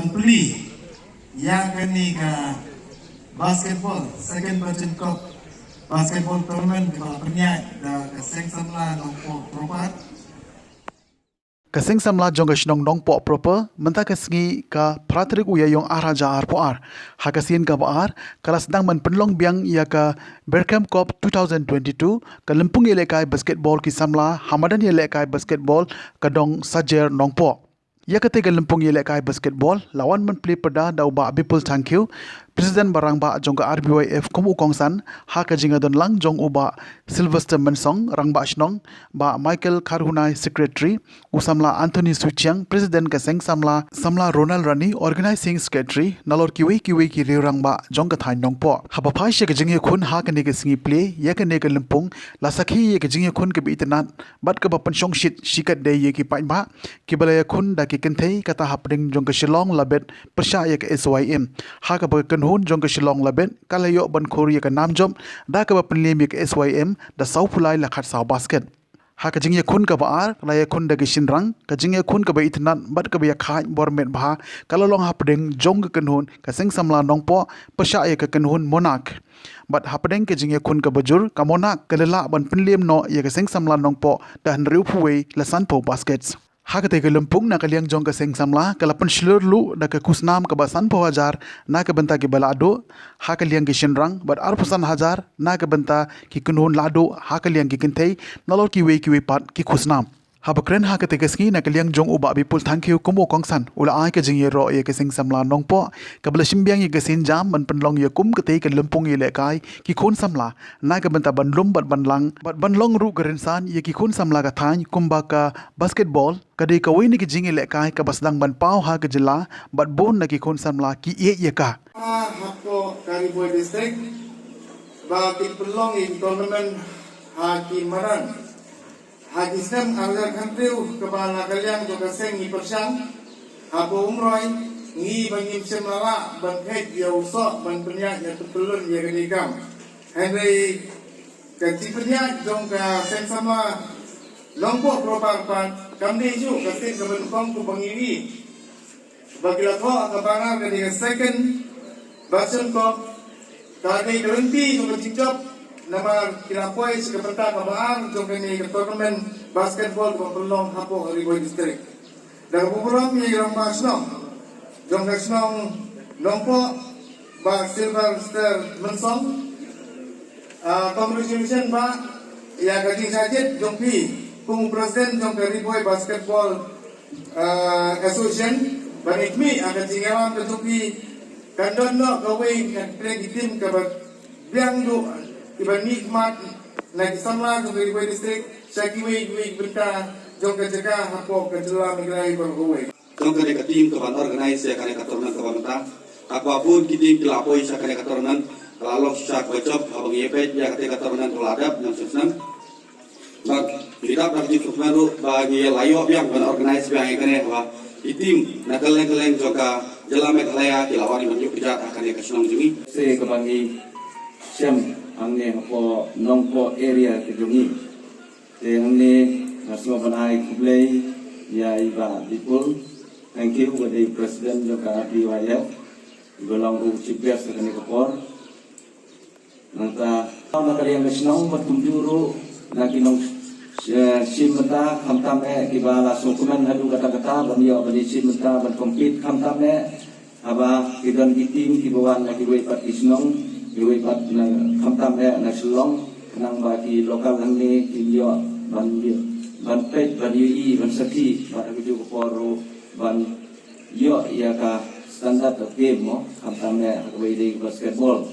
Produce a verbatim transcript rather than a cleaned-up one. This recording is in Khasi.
Plie ïa kane ka basketball, second Bachchan Cup basketball tournament kaba pynïaid da ka Seng Samla Nongpoh Proper. Ka Seng Samla jong ka shnong Nongpoh Proper mynta ka sngi ka phra tarik u Ïaïong ar hajar arphew ar, ha ka sien kaba ar ka la sdang ban pynlong biang ïa ka Berkhem Cup two thousand twenty-two, ka lympung ïalehkai basketball ki samla ha madan ïalehkai basketball ka dong Sajer Nongpoh. Ïa katei ka lympung ïalehkai basketball la wan ban plie pyrda da u Bah Bipul Thangkhiew, President ba rangbah jong ka R B Y F kum u kongsan, ha ka jingïadonlang jong u Bah Sylvester Mynsong, rangbah shnong, Bah Michael Kharhunai, Secretary, u samla Anthony Suchiang, President ka Seng Samla, samla Ronald Rani, Organizing Secretary, nalor kiwei kiwei ki riew rangbah jong ka thaiñ Nongpoh. Haba phai sha ka jingïakhun ha kane ka sngi plie ïa kane ka lympung, la sakhi ïa ka jingïakhun kaba itynnad bad kaba pynshongshit shikatdei ïa ki paidbah kiba la ïakhun da ki kynthei, kata hapdeng jong ka Shillong Labit pyrshah ïa ka S Y M, ha kaba ka kynhun jong ka Shillong Labit ka la ïoh ban khur ïa ka nam jop da kaba pynliem ïa ka S Y M da sawphew lai la khatsaw basket. Ha ka jingïakhun kaba ar ka la ïakhun da ki shynrang, ka jingïakhun kaba itynnad bad kaba ïakhaid bor met bha ka la long hapdeng jong ka kynhun ka Seng Samla Nongpoh pyrshah ïa ka kynhun Monarch. Bad hapdeng ka jingïakhun kaba jur, ka Monarch ka la lah ban pynliem noh ïa ka Seng Samla Nongpoh da hynriewphew wei la sanphew baskets. Ha katei ka lympung, na ka liang jong ka Seng Samla ka la pynshlur luh da ka khusnam kaba sanphew hajar na ka bynta kiba lahduh ha ka liang ki shynrang bad arphew san hajar na ka bynta ki kynhun lahduh ha ka liang ki kynthei, nalor kiwei kiwei pat ki khusnam. Haba kren ha katei ka sngi na ka liang jong u Bah Bipul Thangkhiew kum u kongsan, u la ai ka jingïaroh ïa ka Seng Samla Nongpoh kaba la shim biang ïa ka sienjam ban pynlong ïa kum katei ka lympung ïalehkai ki khun samla na ka bynta ban lum bad ban lang bad ban long ruh ka rynsan ïa ki khun samla ka thaiñ, kumba ka basketball ka dei kawei na ki jingïalehkai kaba sdang ban paw ha ka jylla bad bun na ki khun samla ki ïeit ïa ka. Hapoh ka Ri Bhoi District ba ki pynlong ïa ki tournament ha ki madan ha ki snem ar hajar khathynriew, kaba na ka liang jong ka seng ngi pyrshang hapoh Umroi, ngi ba ngim shym la lah ban phet ïa u soh ban pynïaid ïa u pyllun ïa kane ka kam. Hynrei ka jingpynïaid jong ka Seng Samla Nongpoh Proper pat kam dei shuh ka sien kaba nyngkong kumba ngi ïohi. Ba ki la thoh ha ka banner ka dei ka second Bachchan Cup, ka dei ka lynti jong ka jingjop, namar ki la poi sha ka bynta kaba ar jong kane ka tournament basketball kaba pynlong hapoh Ri Bhoi District. Da kaba burom ïa i rangbah shnong jong ka shnong Nongpoh, Bah Sylvester Mynsong. Ah, congratulations Bah ïa ka jingshah jied jong phi kum u president jong ka Ri Bhoi Basketball, ah, Association. Ban ïakhmih ha ka jingïalam ka jong phi kan don noh kawei na ki team kaba biang duh kiban mihkhmat na ki samla jong ka Ri Bhoi District sha kiwei kiwei ki bynta jong ka jaka hapoh ka jylla Meghalaya baroh kawei. Jong kane ka team kaban organize ïa kane ka tournament kaba mynta. Ha kaba bun ki team ki la poi sha kane ka tournament, ka la long shisha kaba jop haba ngi ïa peit ïa kate ka tournament ka la dep nang shisnem. Bad ngi dap da ka jingkyrmen ruh ba ngi la ïoh biang ban organize biang ïa kane, haba ki team na kylleng kylleng jong ka jylla Meghalaya ki la wan ban ïuh kjat ha kane ka shnong jong ngi. Sa kaba ngi shem hangne hapoh Nongpoh area ka jong ngi. Te hangne nga sngewbha ban ai khublei ïa i Bah Bipul Thangkhiew, uba dei president jong ka R B Y F, uba long ruh chief guest ha kane ka por. Nangta na ka liang ka shnong bad kumjuh ruh na ki nong, eh, shim bynta, khamtam eh kiba la sngewkmen haduh katta katta ban ïoh ban ïashim bynta ban compete, khamtam eh haba ki don ki team kiba wan na kiwei pat ki shnong, kiwei pat na, khamtam eh na Shillong, khnang ba ki local hangne kin ïoh ban, ban peit, ban ïohi, ban sakhi bad ha kajuh ka por ruh ban ïoh ïa ka standard of game mo, khamtam eh ha kaba ïadei basketball.